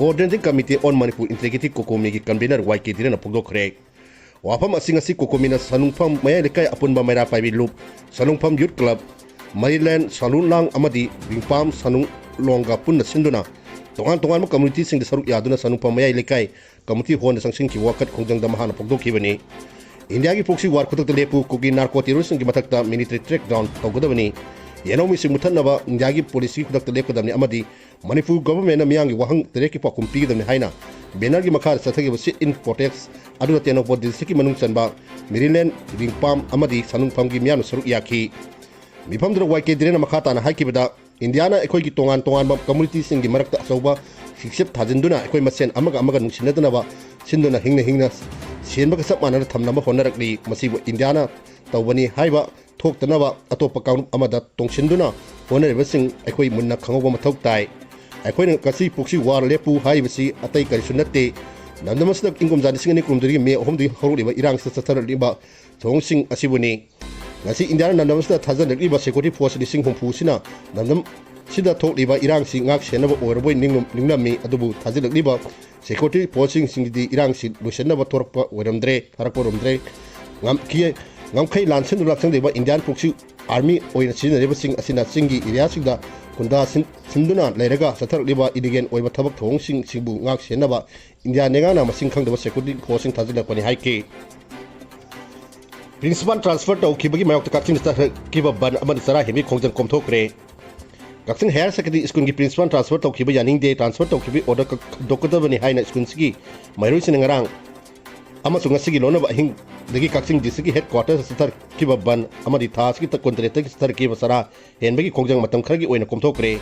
Coordinating Committee on Manipur Integrity, COCOMIꯒꯤ convener ꯋꯥꯏ ꯀꯦ ꯙꯤꯔꯦꯟꯅ ꯐꯣꯡꯗꯣꯛꯈ꯭ꯔꯦ꯫ ꯋꯥꯐꯝ ꯑꯁꯤ ꯉꯁꯤ COCOMIꯅ ꯁꯅꯨꯡꯐꯝ ꯃꯌꯥꯏ ꯂꯩꯀꯥꯏ ꯑꯄꯨꯟꯕ ꯃꯩꯔꯥ ꯄꯥꯏꯕꯤ ꯂꯨꯞ, ꯁꯅꯨꯡꯐꯝ Youth Club, ꯃꯔꯤꯂꯦꯟ ꯁꯥꯂꯨꯟꯂꯥꯡ ꯑꯃꯗꯤ ꯔꯤꯡꯄꯥꯝ ꯁꯅꯨꯡꯂꯣꯡꯒ ꯄꯨꯟꯅ ꯁꯤꯟꯗꯨꯅ ꯇꯣꯉꯥꯟ ꯇꯣꯉꯥꯟꯕ communityꯁꯤꯡꯗ ꯁꯔꯨꯛ ꯌꯥꯗꯨꯅ ꯁꯅꯨꯡꯐꯝ ꯃꯌꯥꯏ ꯂꯩꯀꯥꯏ community hallꯗ ꯆꯪꯁꯤꯟꯈꯤꯕ ꯋꯥꯀꯠ ꯈꯣꯡꯖꯪꯗ ꯃꯍꯥꯛꯅ ꯐꯣꯡꯗꯣꯛꯈꯤꯕꯅꯤ꯫ ꯏꯟꯗꯤꯌꯥꯒꯤ proxy war ꯈꯨꯗꯛꯇ ꯂꯦꯞꯄꯨ, ꯀꯨꯀꯤ narco terroristꯁꯤꯡꯒꯤ ꯃꯊꯛꯇ military crackdown ꯇꯧꯒꯗꯕꯅꯤ꯫ ꯌꯦꯜꯍꯧꯃꯤꯁꯤꯡ ꯃꯨꯊꯠꯅꯕ ꯏꯟꯗꯤꯌꯥꯒꯤ policyꯒꯤ ꯈꯨꯗꯛꯇ ꯂꯦꯞꯀꯗꯕꯅꯤ ꯑꯃꯗꯤ ꯃꯅꯤꯄꯨꯔ governmentꯅ ꯃꯤꯌꯥꯝꯒꯤ ꯋꯥꯍꯪ ꯇꯔꯦꯠꯀꯤ ꯄꯥꯎꯈꯨꯝ ꯄꯤꯒꯗꯕꯅꯤ ꯍꯥꯏꯅ bannerꯒꯤ ꯃꯈꯥꯗ ꯆꯠꯊꯈꯤꯕ sit-in protest ꯑꯗꯨꯗ ꯇꯦꯡꯅꯧꯄꯜ districtꯀꯤ ꯃꯅꯨꯡ ꯆꯟꯕ ꯃꯤꯔꯤꯂꯦꯟ, ꯔꯤꯡꯄꯥꯝ ꯑꯃꯗꯤ ꯁꯅꯨꯡꯐꯝꯒꯤ ꯃꯤꯌꯥꯝꯅ ꯁꯔꯨꯛ ꯌꯥꯈꯤ꯫ ꯃꯤꯐꯝꯗꯨꯗ ꯋꯥꯏ ꯀꯦ ꯙꯤꯔꯦꯟꯅ ꯃꯈꯥ ꯇꯥꯅ ꯍꯥꯏꯈꯤꯕꯗ, ꯏꯟꯗꯤꯌꯥꯅ ꯑꯩꯈꯣꯏꯒꯤ ꯇꯣꯉꯥꯟ ꯇꯣꯉꯥꯟꯕ communityꯁꯤꯡꯒꯤ ꯃꯔꯛꯇ ꯑꯆꯧꯕ ꯁꯤꯡꯆꯞ ꯊꯥꯖꯤꯟꯗꯨꯅ ꯑꯩꯈꯣꯏ ꯃꯁꯦꯟ ꯑꯃꯒ ꯑꯃꯒ ꯅꯨꯡꯁꯤꯅꯗꯅꯕ ꯁꯤꯟꯗꯨꯅ ꯍꯤꯡꯅ ꯍꯤꯡꯅ ꯁꯦꯟꯕꯒ ꯆꯞ ꯃꯥꯟꯅꯅ ꯊꯝꯅꯕ ꯍꯣꯠꯅꯔꯛꯂꯤ꯫ ꯃꯁꯤꯕꯨ ꯏꯟꯗꯤꯌꯥꯅ ꯇꯧꯕꯅꯤ ꯍꯥꯏꯕ ꯊꯣꯛꯇꯅꯕ ꯑꯇꯣꯞꯄ ꯀꯥꯡꯂꯨꯞ ꯑꯃꯗ ꯇꯣꯡꯁꯤꯟꯗꯨꯅ ꯍꯣꯠꯅꯔꯤꯕꯁꯤꯡ ꯑꯩꯈꯣꯏ ꯃꯨꯟꯅ ꯈꯪꯍꯧꯕ ꯃꯊꯧ ꯇꯥꯏ꯫ ꯑꯩꯈꯣꯏꯅ ꯉꯁꯤ ꯄ꯭ꯔꯣꯛꯁꯤ ꯋꯥꯔ ꯂꯦꯞꯄꯨ ꯍꯥꯏꯔꯤꯕꯁꯤ ꯑꯇꯩ ꯀꯔꯤꯁꯨ ꯅꯠꯇꯦ꯫ ꯂꯝꯗꯝ ꯑꯁꯤꯗ ꯏꯪ ꯀꯨꯝꯖꯥ ꯂꯤꯁꯤꯡ ꯑꯅꯤ ꯀꯨꯟꯍꯨꯝꯗꯣꯏꯒꯤ ꯃꯦ ꯑꯍꯨꯝꯗꯒꯤ ꯍꯧꯔꯛꯂꯤꯕ ꯏꯔꯥꯡꯁꯤꯗ ꯆꯠꯊꯔꯛꯂꯤꯕ ꯊꯧꯑꯣꯡꯁꯤꯡ ꯑꯁꯤꯕꯨꯅꯤ꯫ ꯉꯁꯤ ꯏꯟꯗꯤꯌꯥꯅ ꯂꯝꯗꯝ ꯑꯁꯤꯗ ꯊꯥꯖꯅꯔꯛꯂꯤꯕ ꯁꯦꯀ꯭ꯌꯨꯔꯤꯇꯤ ꯐꯣꯔꯁ ꯂꯤꯁꯤꯡ ꯍꯨꯝꯐꯨ ꯑꯁꯤꯅ ꯂꯝꯗꯝ ꯁꯤꯗ ꯊꯣꯛꯂꯤꯕ ꯏꯔꯥꯡꯁꯤ ꯉꯥꯛ ꯁꯦꯟꯅꯕ ꯑꯣꯏꯔꯕꯣꯏ ꯅꯤꯡꯂꯝ-, ꯅꯤꯡꯂꯝꯃꯤ꯫ ꯑꯗꯨꯕꯨ ꯊꯥꯖꯤꯜꯂꯛꯂꯤꯕ ꯁꯦꯀ꯭ꯌꯨꯔꯤꯇꯤ ꯐꯣꯔꯁꯁꯤꯡꯁꯤꯡꯒꯤꯗꯤ ꯏꯔꯥꯡꯁꯤ ꯂꯣꯏꯁꯤꯟꯅꯕ ꯊꯣꯔꯛꯄ ꯑꯣꯏꯔꯝꯗ꯭ꯔꯦ, ꯊꯥꯔꯛꯄ ꯑꯣꯏꯔꯝꯗ꯭ꯔꯦ꯫ ꯉꯝ-, ꯀꯤ-, ꯉꯝꯈꯩ ꯂꯥꯟꯁꯤꯟꯗꯨꯅ ꯂꯥꯛꯆꯪꯂꯤꯕ ꯏꯟꯗꯤꯌꯥꯟ ꯄ꯭ꯔꯣꯛꯁꯤ ꯑꯥꯔꯃꯤ ꯑꯣꯏꯅ ꯁꯤꯖꯤꯟꯅꯔꯤꯕꯁꯤꯡ ꯑꯁꯤꯅ ꯆꯤꯡꯒꯤ ꯑꯦꯔꯤꯌꯥꯁꯤꯡꯗ ꯈꯨꯟꯗꯥ ꯁꯤꯟ-, ꯁꯤꯟꯗꯨꯅ ꯂꯩꯔꯒ ꯆꯠꯊꯔꯛꯂꯤꯕ ꯏꯂꯤꯒꯦꯜ ꯑꯣꯏꯕ ꯊꯕꯛ ꯊꯧꯑꯣꯡꯁꯤꯡ, ꯁꯤꯡꯕꯨ ꯉꯥꯛ ꯁꯦꯟꯅꯕ ꯏꯟꯗꯤꯌꯥ ꯂꯩꯉꯥꯛꯅ ꯃꯁꯤꯡ ꯈꯪꯗꯕ ꯁꯦꯀ꯭ꯌꯨꯔꯤꯇꯤ ꯐꯣꯔꯁꯁꯤꯡ ꯊꯥꯖꯤꯜꯂꯛꯄꯅꯤ ꯍꯥꯏꯈꯤ꯫ ꯄ꯭ꯔꯤꯟꯁꯤꯄꯥꯜ ꯇ꯭ꯔꯥꯟꯁꯐꯔ ꯇꯧꯈꯤꯕꯒꯤ ꯃꯥꯌꯣꯛꯇ ꯀꯛꯆꯤꯡꯗ ꯆꯠꯊꯈꯤꯕ ꯕꯟ ꯑꯃꯗꯤ ꯆꯔꯥ ꯍꯦꯟꯕꯒꯤ ꯈꯣꯡꯖꯪ ꯀꯣꯝꯊꯣꯛꯈ꯭ꯔꯦ꯫ ꯀꯛꯆꯤꯡ ꯍꯥꯌꯔ ꯁꯦꯀꯦꯟꯗꯔꯤ ꯁ꯭ꯀꯨꯜꯒꯤ ꯄ꯭ꯔꯤꯟꯁꯤꯄꯥꯜ ꯇ꯭ꯔꯥꯟꯁꯐꯔ ꯇꯧꯈꯤꯕ ꯌꯥꯅꯤꯡꯗꯦ, ꯇ꯭ꯔꯥꯟꯁꯐꯔ ꯇꯧꯈꯤꯕꯒꯤ ꯑꯣꯔꯗꯔ ꯀꯛ-, ꯍꯟꯗꯣꯛꯀꯗꯕꯅꯤ ꯍꯥꯏꯅ ꯁ꯭ꯀꯨꯜꯁꯤꯒꯤ ꯃꯍꯩꯔꯣꯏꯁꯤꯡꯅ ꯉꯔꯥꯡ ꯑꯃꯁꯨꯡ ꯉꯁꯤꯒꯤ ꯂꯣꯟꯅꯕ ꯑꯍꯤꯡꯗꯒꯤ ꯀꯛꯆꯤꯡ ꯗꯤꯁꯇ꯭ꯔꯤꯛꯀꯤ ꯍꯦꯗ ꯀ꯭ꯋꯥꯇꯔꯗ ꯆꯠꯊꯈꯤꯕ ꯕꯟ ꯑꯃꯗꯤ ꯊꯥ ꯑꯁꯤꯒꯤ ꯇꯥꯡ ꯀꯨꯟꯇꯔꯦꯠꯇꯒꯤ ꯆꯠꯊꯔꯛꯈꯤꯕ ꯆꯔꯥ ꯍꯦꯟꯕꯒꯤ ꯈꯣꯡꯖꯪ ꯃꯇꯝ ꯈꯔꯒꯤ ꯑꯣꯏꯅ ꯀꯣꯝꯊꯣꯛꯈ꯭ꯔꯦ꯫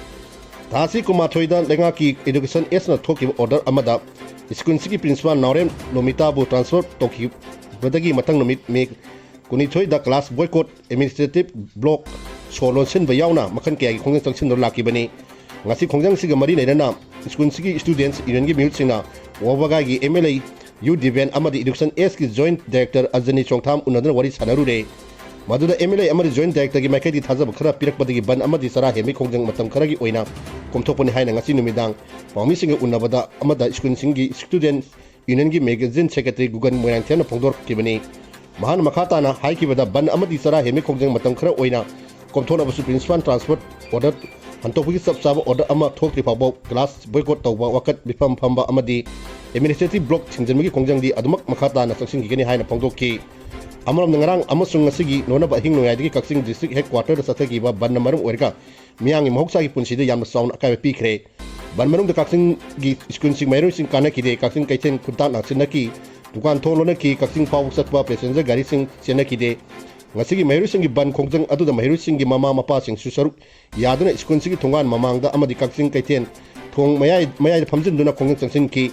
ꯊꯥ ꯑꯁꯤ ꯀꯨꯟꯃꯥꯊꯣꯏꯗ ꯂꯩꯉꯥꯛꯀꯤ ꯏꯗꯨꯀꯦꯁꯟ ꯑꯦꯁꯅ ꯊꯣꯛꯈꯤꯕ ꯑꯣꯔꯗꯔ ꯑꯃꯗ ꯁ꯭ꯀꯨꯜꯁꯤꯒꯤ ꯄ꯭ꯔꯤꯟꯁꯤꯄꯥꯜ ꯅꯥꯎꯔꯦꯝ ꯂꯣꯃꯤꯇꯥꯕꯨ ꯇ꯭ꯔꯥꯟꯁꯐꯔ ꯇꯧꯈꯤꯕꯗꯒꯤ ꯃꯊꯪ ꯅꯨꯃꯤꯠ ꯃꯦ ꯀꯨꯟꯅꯤꯊꯣꯏꯗ ꯀ꯭ꯂꯥꯁ ꯕꯣꯏꯀꯣꯠ, ꯑꯦꯗꯃꯤꯅꯤꯁꯇ꯭ꯔꯦꯇꯤꯚ ꯕ꯭ꯂꯣꯛ, ꯁꯣ ꯂꯣꯟꯁꯤꯟꯕ ꯌꯥꯎꯅ ꯃꯈꯜ ꯀꯌꯥꯒꯤ ꯈꯣꯡꯖꯪ ꯆꯪꯁꯤꯟꯗꯨꯅ ꯂꯥꯛꯈꯤꯕꯅꯤ꯫ ꯉꯁꯤ ꯈꯣꯡꯖꯪꯁꯤꯒ ꯃꯔꯤ ꯂꯩꯅꯅ ꯁ꯭ꯀꯨꯜꯁꯤꯒꯤ ꯁ꯭ꯇꯨꯗꯦꯟꯠꯁ ꯌꯨꯅꯤꯌꯟꯒꯤ ꯃꯤꯍꯨꯠꯁꯤꯡꯅ ꯋꯥꯕꯒꯥꯏꯒꯤ M L A U Diben ꯑꯃꯗꯤ ꯏꯗꯨꯀꯦꯁꯟ ꯑꯦꯁꯀꯤ ꯖꯣꯏꯟꯠ ꯗꯥꯏꯔꯦꯛꯇꯔ ꯑꯟꯖꯅꯤ ꯆꯣꯡꯊꯥꯝ ꯎꯅꯗꯨꯅ ꯋꯥꯔꯤ ꯁꯥꯟꯅꯔꯨꯔꯦ꯫ ꯃꯗꯨꯗ ꯑꯦꯝ ꯑꯦꯜ ꯑꯦ ꯑꯃꯗꯤ ꯖꯣꯏꯟꯠ ꯗꯥꯏꯔꯦꯛꯇꯔꯒꯤ ꯃꯥꯏꯀꯩꯗꯒꯤ ꯊꯥꯖꯕ ꯈꯔ ꯄꯤꯔꯛꯄꯗꯒꯤ ꯕꯟ ꯑꯃꯗꯤ ꯆꯔꯥ ꯍꯦꯟꯕꯒꯤ ꯈꯣꯡꯖꯪ ꯃꯇꯝ ꯈꯔꯒꯤ ꯑꯣꯏꯅ ꯀꯣꯝꯊꯣꯛꯄꯅꯤ ꯍꯥꯏꯅ ꯉꯁꯤ ꯅꯨꯃꯤꯗꯥꯡ ꯄꯥꯎꯃꯤꯁꯤꯡꯒ ꯎꯅꯕꯗ ꯑꯃꯗ ꯁ꯭ꯀꯨꯜꯁꯤꯡꯒꯤ ꯁ꯭ꯇꯨꯗꯦꯟꯠ ꯌꯨꯅꯤꯌꯟꯒꯤ ꯃꯦꯒꯥꯖꯤꯟ ꯁꯦꯀ꯭ꯔꯦꯇꯔꯤ ꯒꯨꯒꯟ ꯃꯣꯏꯔꯥꯡꯊꯦꯝꯅ ꯐꯣꯡꯗꯣꯔꯛꯈꯤꯕꯅꯤ꯫ ꯃꯍꯥꯛꯅ ꯃꯈꯥ ꯇꯥꯅ ꯍꯥꯏꯈꯤꯕꯗ, ꯕꯟ ꯑꯃꯗꯤ ꯆꯔꯥ ꯍꯦꯟꯕꯒꯤ ꯈꯣꯡꯖꯪ ꯃꯇꯝ ꯈꯔ ꯑꯣꯏꯅ ꯀꯣꯝꯊꯣꯛꯅꯕꯁꯨ ꯄ꯭ꯔꯤꯟꯁꯤꯄꯥꯜ ꯇ꯭ꯔꯥꯟꯁꯐꯔ ꯑꯣꯔꯗꯔ ꯍꯟꯗꯣꯛꯄꯒꯤ ꯆꯞ ꯆꯥꯕ ꯑꯣꯔꯗꯔ ꯑꯃ ꯊꯣꯛꯇ꯭ꯔꯤ ꯐꯥꯎꯕ ꯀ꯭ꯂꯥꯁ ꯕꯣꯏꯀꯣꯠ ꯇꯧꯕ, ꯋꯥꯀꯠ ꯃꯤꯐꯝ ꯐꯝꯕ ꯑꯃꯗꯤ ꯑꯦꯗꯃꯤꯅꯤꯁꯇ꯭ꯔꯦꯇꯤꯚ ꯕ꯭ꯂꯣꯛ ꯊꯤꯡꯖꯤꯟꯕꯒꯤ ꯈꯣꯡꯖꯪꯗꯤ ꯑꯗꯨꯃꯛ ꯃꯈꯥ ꯇꯥꯅ ꯆꯪꯁꯤꯟꯈꯤꯒꯅꯤ ꯍꯥꯏꯅ ꯐꯣꯡꯗꯣꯛꯈꯤ꯫ ꯑꯃꯔꯣꯝꯗ, ꯉꯔꯥꯡ ꯑꯃꯁꯨꯡ ꯉꯁꯤꯒꯤ ꯂꯣꯟꯅꯕ ꯑꯍꯤꯡ ꯅꯣꯡꯌꯥꯏꯗꯒꯤ ꯀꯛꯆꯤꯡ ꯗꯤꯁꯇ꯭ꯔꯤꯛ ꯍꯦꯗ ꯀ꯭ꯋꯥꯇꯔꯗ ꯆꯠꯊꯈꯤꯕ ꯕꯟꯅ ꯃꯔꯝ ꯑꯣꯏꯔꯒ ꯃꯤꯌꯥꯝꯒꯤ ꯃꯍꯧꯁꯥꯒꯤ ꯄꯨꯟꯁꯤꯗ ꯌꯥꯝꯅ ꯆꯥꯎꯅ ꯑꯀꯥꯏꯕ ꯄꯤꯈ꯭ꯔꯦ꯫ ꯕꯟ ꯃꯅꯨꯡꯗ ꯀꯛꯆꯤꯡꯒꯤ ꯁ꯭ꯀꯨꯜꯁꯤꯡ ꯃꯍꯩꯔꯣꯏꯁꯤꯡ ꯀꯥꯟꯅꯈꯤꯗꯦ, ꯀꯛꯆꯤꯡ ꯀꯩꯊꯦꯜ ꯈꯨꯟꯇꯥꯛ ꯅꯥꯁꯤꯟꯅꯈꯤ, ꯗꯨꯀꯥꯟ ꯊꯣꯡ ꯂꯣꯟꯅꯈꯤ, ꯀꯛꯆꯤꯡ ꯐꯥꯎꯕ ꯆꯠꯄ ꯄꯦꯁꯦꯟꯖꯔ ꯒꯥꯔꯤꯁꯤꯡ ꯆꯦꯟꯅꯈꯤꯗꯦ꯫ ꯉꯁꯤꯒꯤ ꯃꯍꯩꯔꯣꯏꯁꯤꯡꯒꯤ ꯕꯟ ꯈꯣꯡꯖꯪ ꯑꯗꯨꯗ ꯃꯍꯩꯔꯣꯏꯁꯤꯡꯒꯤ ꯃꯃꯥ ꯃꯄꯥꯁꯤꯡꯁꯨ ꯁꯔꯨꯛ ꯌꯥꯗꯨꯅ ꯁ꯭ꯀꯨꯜꯁꯤꯒꯤ ꯊꯣꯡꯒꯥꯟ ꯃꯃꯥꯡꯗ ꯑꯃꯗꯤ ꯀꯛꯆꯤꯡ ꯀꯩꯊꯦꯜ ꯊꯣꯡ ꯃꯌꯥꯏ, ꯃꯌꯥꯏꯗ ꯐꯝꯖꯤꯟꯗꯨꯅ ꯈꯣꯡꯖꯪ ꯆꯪꯁꯤꯟꯈꯤ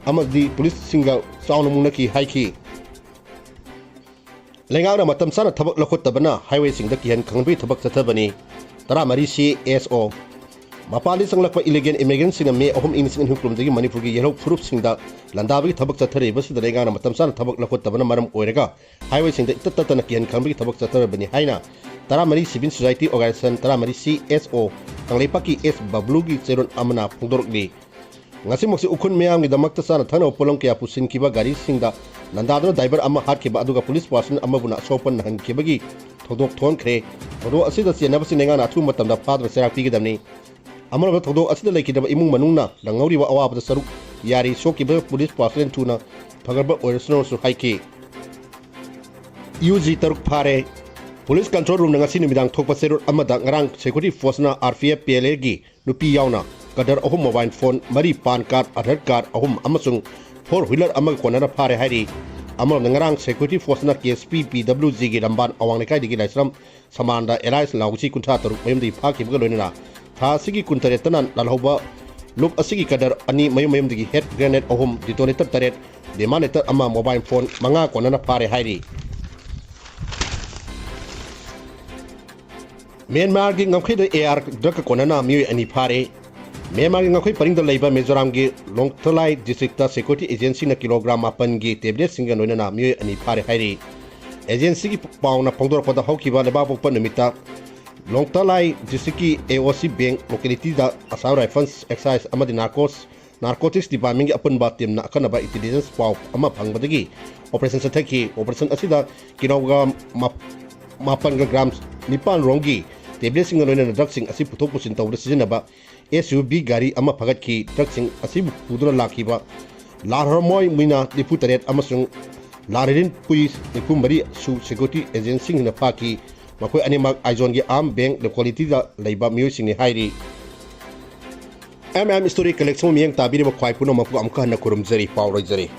ꯑꯃꯗꯤ ꯄꯨꯂꯤꯁꯁꯤꯡꯒ ꯆꯥꯎꯅ ꯃꯨꯛꯅꯈꯤ ꯍꯥꯏꯈꯤ꯫ ꯂꯩꯉꯥꯛꯅ ꯃꯇꯝ ꯆꯥꯅ ꯊꯕꯛ ꯂꯧꯈꯠꯇꯕꯅ ꯍꯥꯏꯋꯦꯁꯤꯡꯗ ꯀꯤꯍꯟ ꯈꯪꯍꯟꯕꯒꯤ ꯊꯕꯛ ꯆꯠꯊꯕꯅꯤ꯫ ꯇꯔꯥꯃꯔꯤ ꯁꯤ ꯑꯦꯁ ꯑꯣ꯫ ꯃꯄꯥꯟꯗꯒꯤ ꯆꯪꯂꯛꯄ ꯏꯂꯤꯒꯦꯜ ꯏꯃꯤꯒ꯭ꯔꯦꯟꯁꯤꯡꯅ ꯃꯦ ꯑꯍꯨꯝ ꯏꯪ ꯂꯤꯁꯤꯡ ꯑꯅꯤ ꯀꯨꯟꯍꯨꯝꯗꯣꯏꯒꯤ ꯃꯅꯤꯄꯨꯔꯒꯤ ꯌꯦꯜꯍꯧ ꯐꯨꯔꯨꯞꯁꯤꯡꯗ ꯂꯥꯟꯗꯥꯕꯒꯤ ꯊꯕꯛ ꯆꯠꯊꯔꯤꯕꯁꯤꯗ ꯂꯩꯉꯥꯛꯅ ꯃꯇꯝ ꯆꯥꯅ ꯊꯕꯛ ꯂꯧꯈꯠꯇꯕꯅ ꯃꯔꯝ ꯑꯣꯏꯔꯒ ꯍꯥꯏꯋꯦꯁꯤꯡꯗ ꯏꯇꯠ ꯇꯠꯇꯅ ꯀꯤꯍꯟ ꯈꯪꯕꯒꯤ ꯊꯕꯛ ꯆꯠꯊꯔꯕꯅꯤ ꯍꯥꯏꯅ ꯇꯔꯥꯃꯔꯤ ꯁꯤꯚꯤꯜ ꯁꯣꯁꯥꯏꯇꯤ ꯑꯣꯔꯒꯅꯥꯏꯖꯦꯁꯟ ꯇꯔꯥꯃꯔꯤ ꯁꯤ ꯑꯦꯁ ꯑꯣ ꯀꯪꯂꯩꯄꯥꯛꯀꯤ ꯑꯦꯁ ꯕꯕ꯭ꯂꯨꯒꯤ ꯆꯦꯔꯣꯜ ꯑꯃꯅ ꯐꯣꯡꯗꯣꯔꯛꯂꯤ꯫ ꯉꯁꯤꯃꯛꯁꯤ ꯎꯈ꯭ꯔꯨꯜ ꯃꯤꯌꯥꯝꯒꯤꯗꯃꯛꯇ ꯆꯥꯅ ꯊꯛꯅꯕ ꯄꯣꯠꯂꯝ ꯀꯌꯥ ꯄꯨꯁꯤꯟꯈꯤꯕ ꯒꯥꯔꯤꯁꯤꯡꯗ ꯂꯥꯟꯗꯥꯗꯨꯅ ꯗ꯭ꯔꯥꯏꯚꯔ ꯑꯃ ꯍꯥꯠꯈꯤꯕ ꯑꯗꯨꯒ ꯄꯨꯂꯤꯁ ꯄꯥꯔꯁꯟ ꯑꯃꯕꯨꯅ ꯑꯁꯣꯛ ꯑꯄꯟ ꯅꯪꯍꯟꯈꯤꯕꯒꯤ ꯊꯧꯗꯣꯛ ꯊꯣꯛꯍꯟꯈ꯭ꯔꯦ꯫ ꯊꯧꯗꯣꯛ ꯑꯁꯤꯗ ꯆꯦꯟꯅꯕꯁꯤꯡ ꯂꯩꯉꯥꯛꯅ ꯑꯊꯨꯕ ꯃꯇꯝꯗ ꯐꯥꯗꯨꯅ ꯆꯩꯔꯥꯛ ꯄꯤꯒꯗꯕꯅꯤ꯫ ꯑꯃꯔꯣꯝꯗ ꯊꯧꯗꯣꯛ ꯑꯁꯤꯗ ꯂꯩꯈꯤꯗꯕ ꯏꯃꯨꯡ ꯃꯅꯨꯡꯅ ꯅꯪꯍꯧꯔꯤꯕ ꯑꯋꯥꯕꯗ ꯁꯔꯨꯛ ꯌꯥꯔꯤ ꯁꯣꯛꯈꯤꯕ ꯄꯨꯂꯤꯁ ꯄꯥꯔꯁꯟ ꯊꯨꯅ ꯐꯒꯠꯄ ꯑꯣꯏꯔꯁꯅꯨꯁꯨ ꯍꯥꯏꯈꯤ꯫ ꯌꯨ ꯖꯤ ꯇꯔꯨꯛ ꯐꯥꯔꯦ꯫ ꯄꯨꯂꯤꯁ ꯀꯟꯇ꯭ꯔꯣꯜ ꯔꯨꯝꯅ ꯉꯁꯤ ꯅꯨꯃꯤꯗꯥꯡ ꯊꯣꯛꯄ ꯆꯦꯔꯣꯜ ꯑꯃꯗ ꯉꯔꯥꯡ ꯁꯦꯀ꯭ꯌꯨꯔꯤꯇꯤ ꯐꯣꯔꯁꯅ R P F P L ꯑꯦꯒꯤ ꯅꯨꯄꯤ ꯌꯥꯎꯅ ꯀꯗꯔ ꯑꯍꯨꯝ, ꯃꯣꯕꯥꯏꯜ ꯐꯣꯟ ꯃꯔꯤ, ꯄꯥꯟ ꯀꯥꯔꯗ, ꯑꯙꯥꯔ ꯀꯥꯔꯗ ꯑꯍꯨꯝ ꯑꯃꯁꯨꯡ ꯐꯣꯔ ꯋꯤꯂꯔ ꯑꯃꯒ ꯀꯣꯟꯅꯅ ꯐꯥꯔꯦ ꯍꯥꯏꯔꯤ꯫ ꯑꯃꯔꯣꯝꯗ ꯉꯔꯥꯡ ꯁꯦꯀ꯭ꯌꯨꯔꯤꯇꯤ ꯐꯣꯔꯁꯅ ꯀꯦ ꯑꯦꯁ ꯄꯤ ꯄꯤ ꯗꯕ꯭ꯂꯤꯎ ꯖꯤꯒꯤ ꯂꯝꯕꯥꯟ ꯑꯋꯥꯡ ꯂꯩꯀꯥꯏꯗꯒꯤ ꯂꯥꯏꯁ꯭ꯔꯝ ꯁꯃꯥꯟꯗ ꯑꯦꯜ ꯑꯥꯏ ꯑꯦꯁ ꯂꯥꯎ ꯁꯤ ꯀꯨꯟꯊ꯭ꯔꯥ ꯇꯔꯨꯛ ꯃꯌꯨꯝꯗꯒꯤ ꯐꯥꯈꯤꯕꯒ ꯂꯣꯏꯅꯅ ꯊꯥ ꯑꯁꯤꯒꯤ ꯀꯨꯟꯇꯔꯦꯠꯇꯅ ꯂꯥꯜꯍꯧꯕ ꯂꯨꯞ ꯑꯁꯤꯒꯤ ꯀꯗꯔ ꯑꯅꯤ, ꯃꯌꯨꯝ ꯃꯌꯨꯝꯗꯒꯤ ꯍꯦꯟ ꯒ꯭ꯔꯦꯅꯦꯗ ꯑꯍꯨꯝ, ꯗꯤꯇꯣꯅꯦꯇꯔ ꯇꯔꯦꯠ, ꯗꯦꯃꯥꯅꯦꯇꯔ ꯑꯃ, ꯃꯣꯕꯥꯏꯜ ꯐꯣꯟ ꯃꯉꯥ ꯀꯣꯟꯅꯅ ꯐꯥꯔꯦ ꯍꯥꯏꯔꯤ꯫ ꯃ꯭ꯌꯥꯟꯃꯥꯔꯒꯤ ꯉꯝꯈꯩꯗ ꯑꯦ ꯑꯥꯔ ꯗ꯭ꯔꯒꯀ ꯀꯣꯟꯅꯅ ꯃꯤꯑꯣꯏ ꯑꯅꯤ ꯐꯥꯔꯦ꯫ ꯃ꯭ꯌꯥꯟꯃꯥꯔꯒꯤ ꯉꯝꯈꯩ ꯄꯔꯤꯡꯗ ꯂꯩꯕ ꯃꯤꯖꯣꯔꯥꯝꯒꯤ ꯂꯣꯡꯊꯂꯥꯏ ꯗꯤꯁꯇ꯭ꯔꯤꯛꯇ ꯁꯦꯀ꯭ꯌꯨꯔꯤꯇꯤ ꯑꯦꯖꯦꯟꯁꯤꯅ ꯀꯤꯂꯣꯒ꯭ꯔꯥꯝ ꯃꯥꯄꯟꯒꯤ ꯇꯦꯕ꯭ꯂꯦꯠꯁꯤꯡꯒ ꯂꯣꯏꯅꯅ ꯃꯤꯑꯣꯏ ꯑꯅꯤ ꯐꯥꯔꯦ ꯍꯥꯏꯔꯤ꯫ ꯑꯦꯖꯦꯟꯁꯤꯒꯤ ꯄꯥꯎꯅ ꯐꯣꯡꯗꯣꯔꯛꯄꯗ ꯍꯧꯈꯤꯕ ꯂꯩꯕꯥꯛꯄꯣꯛꯄ ꯅꯨꯃꯤꯠꯇ ꯂꯣꯡꯊꯂꯥꯏ ꯗꯤꯁꯇ꯭ꯔꯤꯛꯀꯤ ꯑꯦ ꯑꯣ ꯁꯤ ꯕꯦꯡ ꯂꯣꯀꯦꯂꯤꯇꯤꯗ ꯑꯁꯥꯝ ꯔꯥꯏꯐꯜꯁ, ꯑꯦꯛꯁꯥꯏꯖ ꯑꯃꯗꯤ ꯅꯥꯔꯀꯣꯁ, ꯅꯥꯔꯀꯣꯇꯤꯛꯁ ꯗꯤꯄꯥꯔꯠꯃꯦꯟꯒꯤ ꯑꯄꯨꯟꯕ ꯇꯤꯝꯅ ꯑꯀꯟꯅꯕ ꯏꯟꯇꯦꯂꯤꯖꯦꯟꯁ ꯄꯥꯎ ꯑꯃ ꯐꯪꯕꯗꯒꯤ ꯑꯣꯄꯔꯦꯁꯟ ꯆꯠꯊꯈꯤ꯫ ꯑꯣꯄꯔꯦꯁꯟ ꯑꯁꯤꯗ ꯀꯤꯂꯣꯒ꯭ꯔꯥꯝ ꯃꯥ-, ꯃꯥꯄꯟꯒ ꯒ꯭ꯔꯥꯝ ꯅꯤꯄꯥꯟ ꯔꯣꯝꯒꯤ ꯇꯦꯕ꯭ꯂꯦꯠꯁꯤꯡꯒ ꯂꯣꯏꯅꯅ ꯗ꯭ꯔꯒꯁꯤꯡ ꯑꯁꯤ ꯄꯨꯊꯣꯛ ꯄꯨꯁꯤꯟ ꯇꯧꯕꯗ ꯁꯤꯖꯤꯟꯅꯕ ꯑꯦꯁ ꯌꯨ ꯚꯤ ꯒꯥꯔꯤ ꯑꯃ ꯐꯒꯠꯈꯤ꯫ ꯗ꯭ꯔꯒꯁꯤꯡ ꯑꯁꯤꯕꯨ ꯄꯨꯗꯨꯅ ꯂꯥꯛꯈꯤꯕ ꯂꯥꯜꯍꯔꯃꯣꯏ ꯃꯨꯏꯅꯥ ꯅꯤꯐꯨ ꯇꯔꯦꯠ ꯑꯃꯁꯨꯡ ꯂꯥꯜꯍꯔꯤꯟ ꯄꯨꯏ ꯅꯤꯐꯨ ꯃꯔꯤ ꯁꯨ ꯁꯦꯀ꯭ꯌꯨꯔꯤꯇꯤ ꯑꯦꯖꯦꯟꯁꯤꯁꯤꯡꯅ ꯐꯥꯈꯤ꯫ ꯃꯈꯣꯏ ꯑꯅꯤꯃꯛ ꯑꯥꯏꯖꯣꯟꯒꯤ ꯑꯥꯝ ꯕꯦꯡ ꯂꯣꯀꯦꯂꯤꯇꯤꯗ ꯂꯩꯕ ꯃꯤꯑꯣꯏꯁꯤꯡꯅꯤ ꯍꯥꯏꯔꯤ꯫ ꯑꯦꯝ ꯑꯦꯝ ꯏꯁꯇꯣꯔꯤ ꯀꯂꯦꯛꯁꯟ ꯃꯤꯠꯌꯦꯡ ꯇꯥꯕꯤꯔꯤꯕ ꯈ꯭ꯋꯥꯏ ꯄꯨꯝꯅꯃꯛꯄꯨ ꯑꯃꯨꯛꯀ ꯍꯟꯅ ꯈꯨꯔꯨꯝꯖꯔꯤ, ꯄꯥꯎ ꯂꯣꯏꯖꯔꯤ꯫